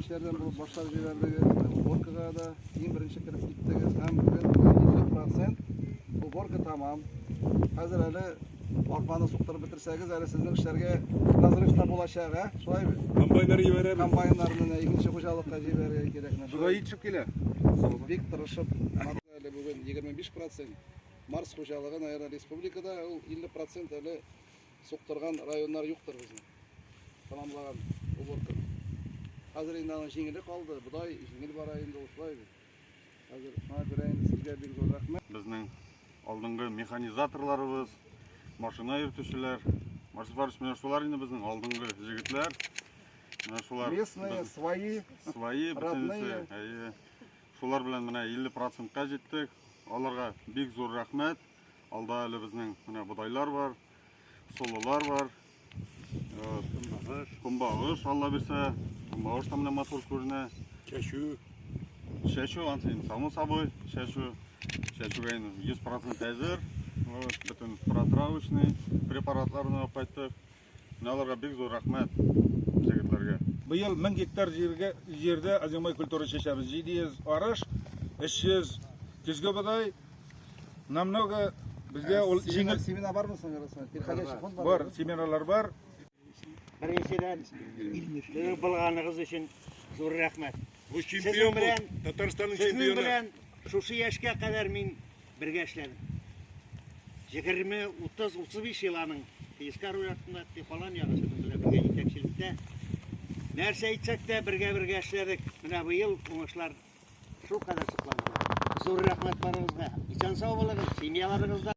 беренчеләрдән булып башлап җибәрдегез. Уборкага да иң беренче кереп киттегез һәм бүген 50% уборка тәмам. Хәзер әле арпаны суктырып бетерсәгез, әле сезнең эшләргә разрыв та булачак, ә? Шулай бит? Комбайннар җибәрәбез. Комбайннарны менә икенче хуҗалыкка җибәрергә кирәк. Менә шулай. Бодай җитешеп килә. Бик тырышып, әле бүген 25%. Марс хуҗалыгы, наверное, республикада ул 50% әле суктырган районнар юктыр безнең. Тәмамлаган уборканы. Хәзер инде аның җиңеле калды, бодай җиңел бара инде ул шулай бит. Хәзер шуңа күрә инде сезгә бик зур рәхмәт. Безнең алдынгы механизаторларыбыз, машина йөртүчеләр, Марс Фарыч, менә шулар инде безнең алдынгы җегетләр. Менә шулар. Местные, без- свои, свои, бөтенесе. родные. Әйе. Шулар белән менә 50%-ка җиттек. Аларга бик зур рәхмәт. Алда әле безнең менә бодайлар бар, солылар бар. Көнбагыш, Алла бирсә, көнбагыш та менә матур күренә. Чәчү. Чәчү, ансы инде само собой, чәчү. Чәчүгә инде 100% әзер. Вот, бөтен протравочный препаратларны алып кайттык. Менә аларга бик зур рәхмәт җегетләргә. Быел 1000 гектар җиргә җирдә озимой культура чәчәбез. 700 арыш, 300 көзге бодай. Намного безгә ул җиңел. Семена бармы соң, Рәсмәт? Переходящий фонд бар. Бар, семеналар бар. Беренчедән, безнең булганыгыз өчен зур рәхмәт. Бу Сезнең чемпион бу. белән- Татарстанның Сезнең чемпионы. белән шушы яшькә кадәр мин бергә эшләдем. 20, 30, 35 ел аның ТСК руль артында, Тихолан ягы сезнең белән бергә җитәкчелектә. Нәрсә әйтсәк тә, бергә-бергә эшләдек. Менә быел уңышлар шул кадәр сокландырды. Зур рәхмәт барыгызга. Исән сау булыгыз, семьяларыгызда.